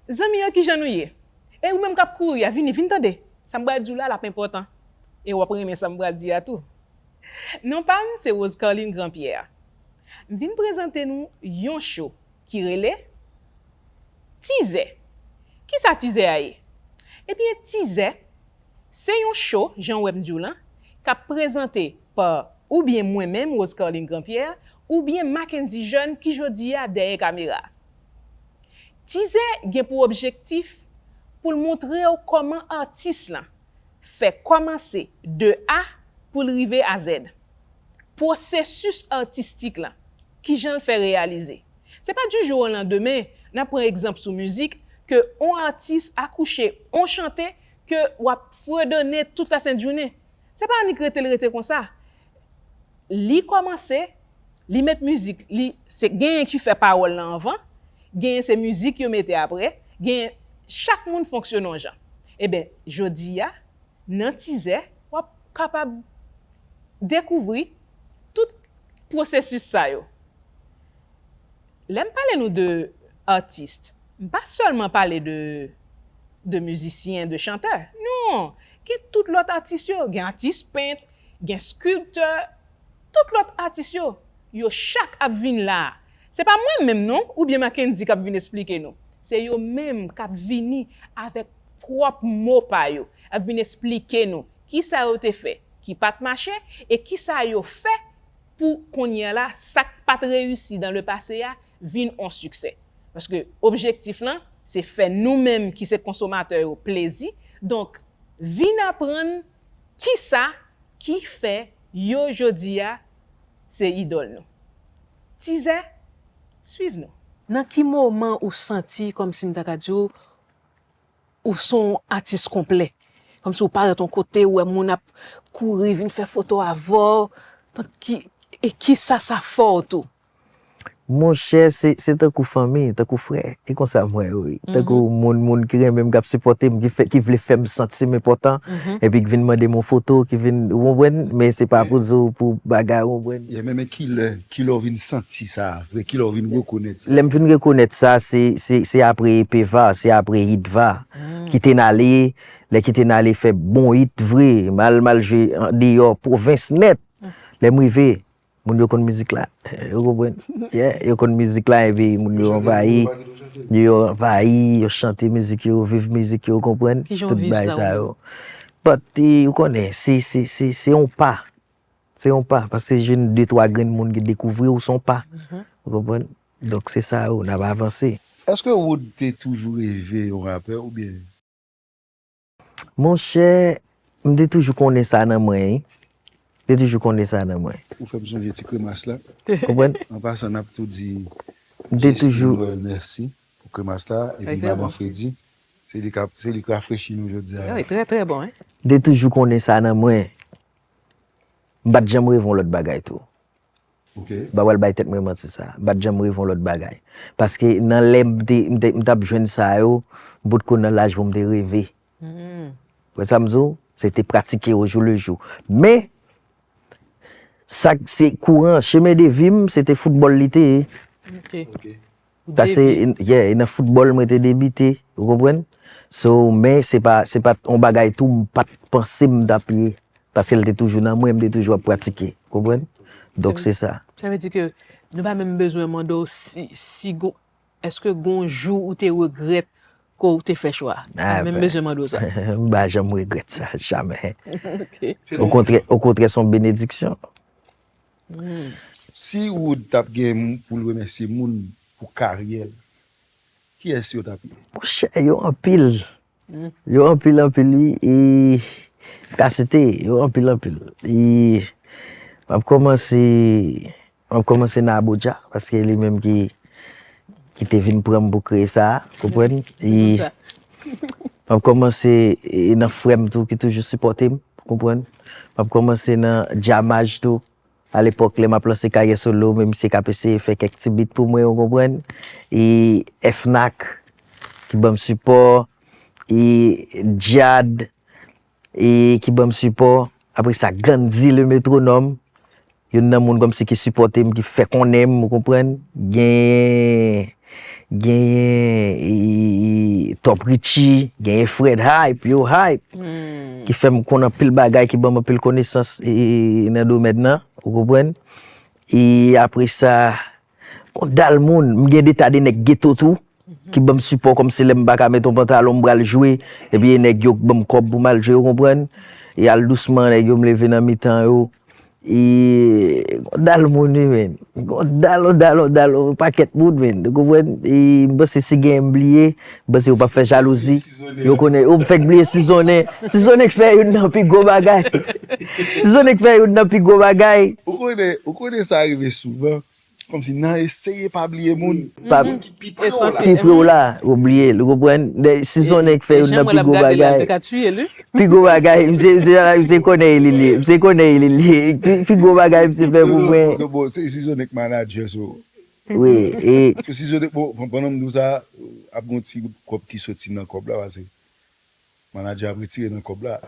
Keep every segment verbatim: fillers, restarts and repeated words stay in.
Zanmi yo, kijan nou ye? E ou menm k ap kouri a, vini, vin tande. Sa m pral di w la, l ap enpòtan. E w ap renmen sa m pral di a tou. Non pa m, se Rose Carline Grandpierre. M vin prezante nou yon cho ki rele Tizè. Kisa Tizè a ye? Ebyen, Tizè, se yon cho, jan w wè m di w lan, k ap prezante pa oubyen mwen menm, Rose Carline Grandpierre, oubyen Mackenzie Jeune ki jodi a dèyè kamera. Tizè gen pou objektif pou l montre w kòman atis lan fè kòmanse de A pou l rive a Z. Pwosesis atistik lan, kijan l fè reyalize. Se pa du jour au lendemain, n ap pran egzanp sou mizik, ke on atis akouche on chante ke w ap fredone tout la sent jounen. Se pa annik rete l rete konsa. Li kòmanse, li met mizik, li se genyen ki fè pawòl lan anvan, genyen se mizik yo mete apre, genyen chak moun fonksyone yon jan. Eben, jodi a, nan Tizè, w ap kapab dekouvri tout pwosesis sa yo. Lè m pale nou de atis, m pa sèlman pale de, de mizisyen, de chantè. Non! Gen tout lòt atis yo. Gen atis pent, gen skilptè, tout lòt atis yo. Yo chak ap vin la a. Se pa mwen menm non, oubyen Mackendy k ap vin esplike nou. Se yo menm k ap vini avèk pwòp mo pa yo, ap vin esplike nou kisa yo te fè ki pa t mache e kisa yo fè pou kounye a la, sa k pa t reyisi dans le passé a vin on siksè. Paske objektif lan, se fè nou menm ki se konsomatè yo plezi. Donk, vin aprann kisa ki fè yo jodi a se idòl nou. Tizè, swiv nou. Nan ki moman ou santi kòmsi m ta ka di w, ou se yon atis konplè? Kòmsi ou parèt yon kote, ou wè moun ap kouri vin fè foto avè w. Donk, ki, e kisa sa fè w tou? Monchè, se, se tankou fanmi, tankou frè. E konsa m wè yo, wi. Tankou moun, moun ki renmen m, k ap sipòte m, ki fè, ki vle fè m santi m enpòtan, epi k vin mande m yon foto, ki vin, ou konprann? Men se pa pou di w pou bagay, ou konprann? Yeah, men, men kilè, kilè w vin santi sa, vre, kilè w vin rekonèt sa? Lè m vin rekonèt sa, se, se, se apre E P Va, se apre Hit Va. Kite n ale, lè Kite n ale fè bon hit vre, m al, m al jwe an deyò pwovens nèt. Lè m rive, moun yo konn mizik la, ou konprann? Yeah, yo konn mizik la, epi moun yo anvayi, yo anvayi, yo chante mizik yo, viv mizik yo, ou konprann? Tout bagay sa yo. But, eh, ou konnen, se, se, se, se yon pa. Se yon pa, paske se jwenn de twa grenn moun ki dekouvri w, se yon pa. Ou konprann? Donk, se sa yo, n ap avanse. Èske Wood te toujou reve yon rapè oubyen? Monchè, m te toujou konnen sa nan mwen, wi. M te toujou konnen sa nan mwen. Ou fè m sonje ti kremas la. Konprann? An pasan, n ap tou di Justin Noël mèsi pou kremas la, epi Madan Fredi. Se li k ap, se li k rafrechi nou jodi a. Wi, trè, trè bon, wi. M te toujou konnen sa nan mwen. M pa t janm reve yon lòt bagay tou. Ok. M pa pral bay tèt mwen manti sa. M pa t janm reve yon lòt bagay. Paske nan lè m te, m te, m t ap jwenn sa yo, m potko nan laj pou m te reve. Wè sa m di w? Se te pratike au jour le jour. Men, sa k se kouran, chemen de vi m, se te foutbòl li te ye. Ok. Ok. Ou debite. Sa se, yeah, e nan foutbòl mwen te debite, ou konprann? So, men se pa, se pa t yon bagay tou m pa t panse m t ap ye. Paske l te toujou nan mwen, m te toujou ap pratike, konprann? Donk, se sa. Sa vle di ke nou pa menm bezwen mande w si, si gon, èske gon jou ou te regrèt ke w te fè chwa a? Nou pa menm bezwen mande w sa. M pa janm regrèt sa, jamè. Ok. Okontrè, okontrè, se yon benediksyon. Si Wood t ap gen pou l remèsye moun pou karyè l, kiyès yo t ap ye? Monchè, yo anpil. Yo anpil, anpil, wi. E, m ka site, yo anpil, anpil. E, m ap kòmanse, m ap kòmanse nan Aboudja, paske li menm ki, ki te vin pran m pou kreye sa a, konprann? E, m ap kòmanse, e, nan frè m tou, ki toujou sipòte m, konprann? M ap kòmanse nan Djamaj tou. Alepòk, lè m ap lanse karyè solo, men misye k ap eseye fè kèk ti beat pou mwen, ou konprann? E Fnac, ki ban m sipò, e Djad, e ki ban m sipò. Apre sa, Gandhi le métronome, youn nan moun kòmsi ki sipòte m, ki fè konnen m, ou konprann? Genyen, genyen, e, e, Top Richie, genyen Fred Hype, yo Hype, ki fè m konn anpil bagay, ki ban m anpil konesans e, e, e, nan domèn nan, ou konprann? E apre sa, yon dal moun, m gen de ta de nèg geto tou, ki ban m sipò kòmsi lè m pa ka met yon pantalon, m pral jwe, epi e nèg yo k ban m kòb pou m al jwe, ou konprann? E al dousman, nèg yo m leve nan mitan yo. E yon dal moun wi, men. Yon dal, yon dal, yon dal, yon pakèt moun, men. Ou konprann? E m panse si gen m bliye, m panse yo p ap fè jalouzi. Yo konnen, yo m fèk bliye Sizonnen. Sizonnen k fè youn nan pi gwo bagay. Sizonnen k fè youn nan pi gwo bagay. Ou konnen, ou konnen sa rive souvan. Kòmsi nan eseye pa bliye moun. Pa pi pre w la. Pi pre w la, ou bliye l, ou konprann? Sizonnen k fè youn nan pi gwo bagay. Pi gwo bagay, misye, misye, misye konnen e li li. Misye konnen e li li. Pi gwo bagay misye fè pou mwen. Non, non, bon, se Sizonnen k manadjè, so. Wi, e. Paske Sizonnen, bon, pandan m di w sa, ap gon ti bout kòb ki soti nan kòb la, pase manadjè ap retire nan kòb la.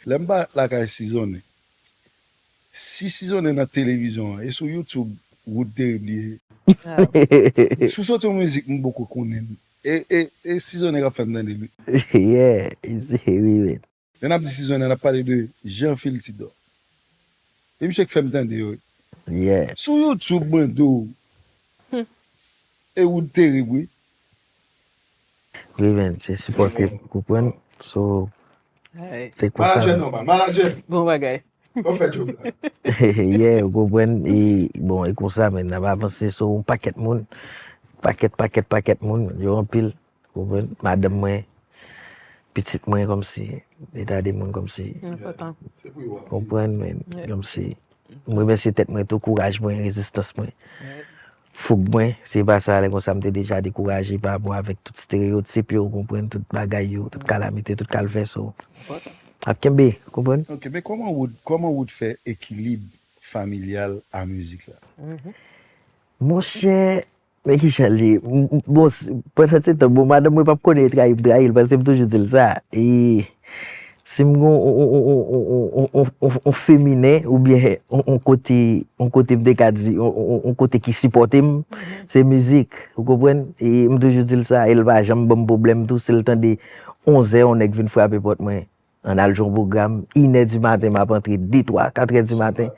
Lè m pa lakay Sizonnen, si Sizonnen nan televizyon an, e sou YouTube, Wood Terrible li ye. Si w soti yon mizik, m poko konnen l. E, e, e Sizonnen k ap fè m tande l wi. Yeah, wi, men. Lè n ap di Sizonnen, n ap pale de Jean Phil Tidor. E misye k fè m tande yo wi. Yeah. Sou YouTube, mwen di w, e Wood Terrible wi. Wi, men, se sipòte, ou konprann? So, se konsa. Manadjè nòmal, manadjè. Bon bagay. Bon fè djòb la. Yeah, ou konprann? E, bon, e konsa, men, n ap avanse sou yon pakèt moun. Pakèt, pakèt, pakèt moun. Yo anpil. Ou konprann? Madanm mwen, pitit mwen, kòmsi, eta de moun, kòmsi. Enpòtan. Konprann, men, kòmsi. M remèsye tèt mwen tou, kouraj mwen, rezistans mwen. Foug mwen, si e pa sa, lè konsa m te deja dekouraje pa rapò avèk tout estereyotip yo, ou konprann, tout bagay yo, tout kalamite, tout kalvè, so. Ap kenbe, ou konprann? Ok, men kòman Wood, kòman Wood fè ekilib familyal a mizik la? Monchè, men kijan l ye? M, m, bon, s, pandan se tan, bon, madanm mwen p ap konnen e trayi m trayi l, paske m toujou di l sa. E si m gen yon, yon, yon feminen oubyen yon, yon kote, yon kote m te ka di, yon, yon, yon kote ki sipòte m, se mizik, ou konprann? E m toujou di l sa, e l pa janm ban m pwoblèm tou, si l tande onz è, yon nèg vin frape pòt mwen, ann al jwe yon pwogram, inè di maten, m ap antre, de, twa, katrè di maten,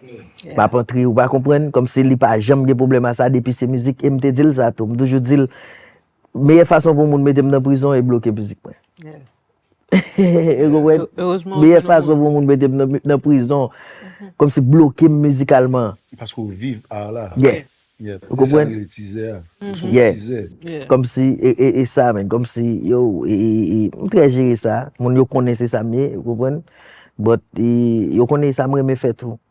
m ap antre, ou pa konprann, kòmsi li pa janm gen pwoblèm a sa, depi se mizik, e m te di l sa tou, m toujou di l, meyè fason pou moun mete m nan prizon e bloke mizik mwen. Ou konprann? Meyè fason pou moun mete m nan, nan prizon, kòmsi bloke m mizikalman. Paske w viv art la. Yeah. Ou konprann? Tizè a. Ou se yon tizè. Kòmsi, e, e, e sa, men, kòmsi, yo, e, e, e, m trè jere sa. Moun yo konnen se sa m ye, ou konprann? But, e, yo konnen e sa m renmen fè tou.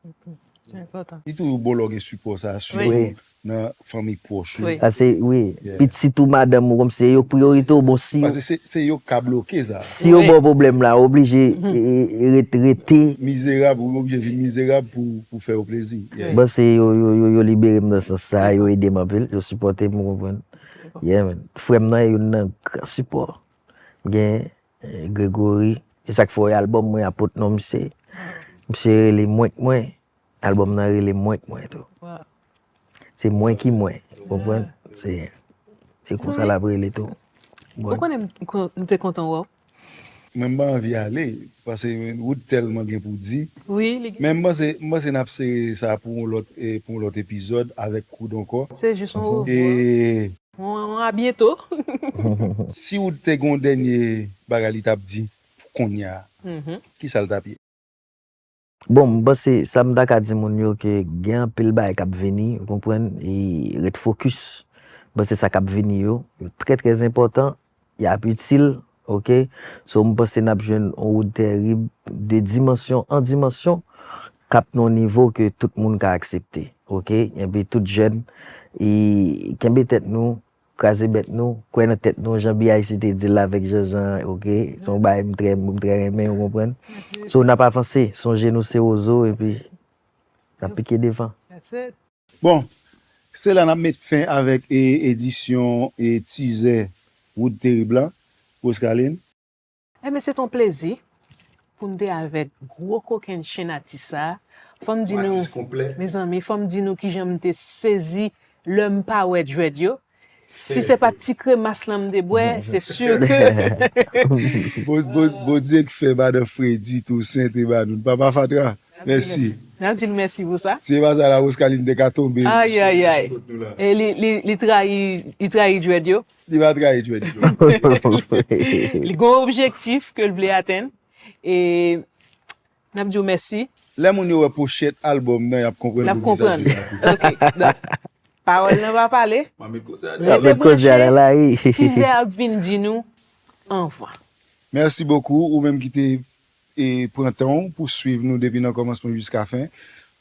Li toujou bon lè w gen sipò sa, sitou nan fanmi pwòch ou. Sa se, wi. Pitit ou, madanm ou, kòmsi se yo k priyorite w, bon, si. Paske se, se yo k ka bloke sa. Si yo ba w pwoblèm la, ou oblije, e, e, ret-, rete. Mizerab, ou oblije vin mizerab pou, pou fè yo plezi. Bon, se yo, yo, yo, yo libere m nan sans sa, yo ede m anpil, yo sipòte m, ou konprann? Yeah, man. Frè m nan, youn nan gran sipò. M gen, e, Gregory, e sa k fè w wè albòm mwen a pot non misye. Misye rele Mwen k Mwen. Albòm nan rele Mwen k Mwen tou. Se mwen ki mwen, ou konprann? Se, e konsa l ap rele tou. Ou konnen m, m te kontan wè w. Mwen m pa anvi ale, paske Wood tèlman gen pou di. Wi, li gen. Men m panse, m panse n ap sere sa pou yon lòt, e, pou yon lòt epizòd avèk Wood ankò. Se jis yon revwa. E. Yon, yon a byento. Si Wood te gen yon dènye bagay li t ap di pou kounye a, kisa l t ap ye? Bon, m panse sa m ta ka di moun yo ke gen anpil bagay k ap vini, ou konprann, e ret fokis. M panse sa k ap vini yo, yo trè, trè enpòtan, y ap itil, oke? So, m panse n ap jwenn yon Wood Terrible de dimansyon an dimansyon k ap nan yon nivo ke tout moun ka aksepte, oke? Epi tout jèn, e kenbe tèt nou, kraze bèt nou, kwè nan tèt nou, jan B I C te di l avèk Jean Jean, oke? Se yon bagay m trè, m trè renmen, ou konprann? So, n ap avanse, sonje nou se wozo, epi n ap pike devan. Bon, se la n ap met fen avèk, e, edisyon, e, tizè Wood Terrible la, Roscaline. Enben, se t on plezi pou n te avèk gwo kokenn chenn atis sa a. Fò m di nou, mezanmi, fò m di nou kijan m te sezi lè m pa wè Dread yo. Si se pa ti kremas lan m te bwè, se si ke Bondye k fè madan Fredi Toussaint te ba nou. Papa Fatra, mèsi. N ap di l mèsi pou sa. Si se pa sa, la Roskaline te ka tonbe. Ayayay. E li, li, li trayi, li trayi djwèd yo. Li pa trayi djwèd yo. Li gen yon objektif ke l vle atenn. E n ap di w mèsi. Lè moun yo wè pochèt albòm nan, y ap konprann. Y ap konprann. Ok. Donk, pawòl nan pa pale. Rete branche. Tizè ap vin di nou anvan. Mèsi bokou, ou menm ki te e pran tan w pou swiv nou depi nan kòmansman jiska fen.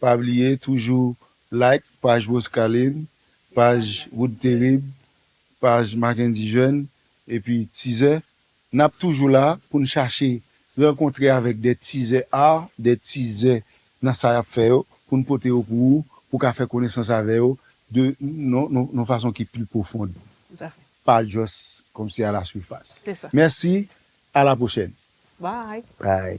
Pa bliye toujou like paj Roskaline, paj Wood Terib, paj Mackendy Jeune, epi Tizè. N ap toujou la pou n chache rankontre avèk de tizè art, de tizè nan sa y ap fè yo, pou n pote yo pou ou, pou w ka fè konesans avè yo de non, non, non fason ki pi pwofond. Pa just kòmsi a la surface. Mèsi, a la pwochèn. Bye. Bye.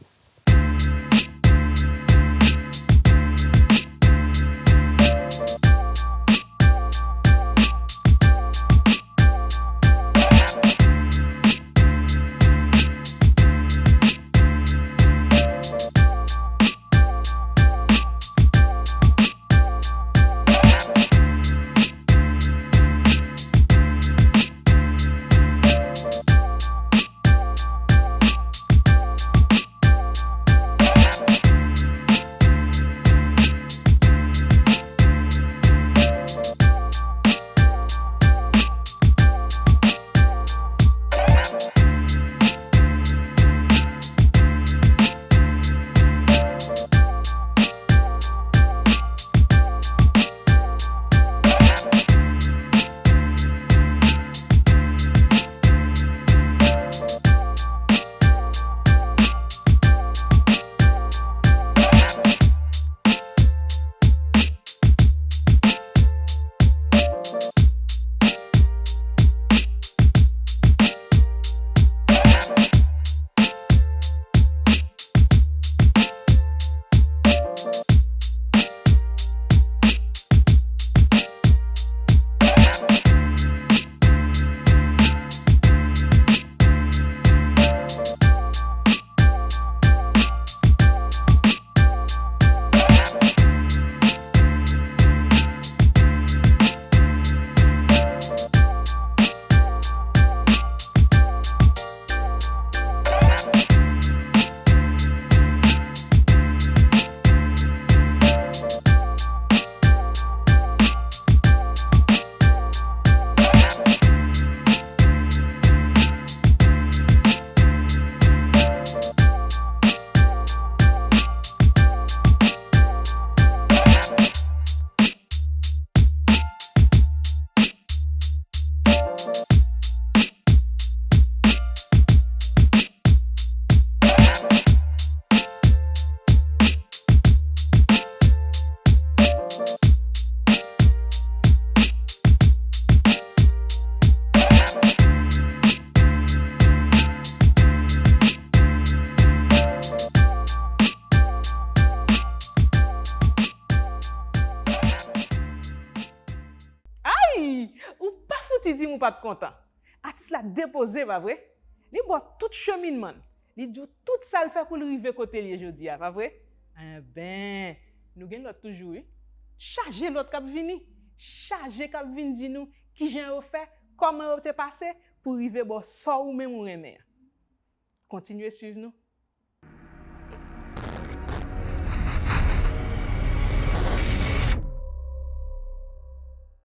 Ay! Ou pa fouti di m ou pa t kontan. Atis la depoze, pa vre? Li ba w tout cheminman l. Li di w tout sa l fè pou l rive kote l ye jodi a, pa vre? Enben, nou gen lòt toujou, wi. Chaje lòt k ap vini. Chaje k ap vin di nou kijan yo fè, kòman yo te pase pou rive ba w sa w ou menm ou renmen an. Kontinye swiv nou.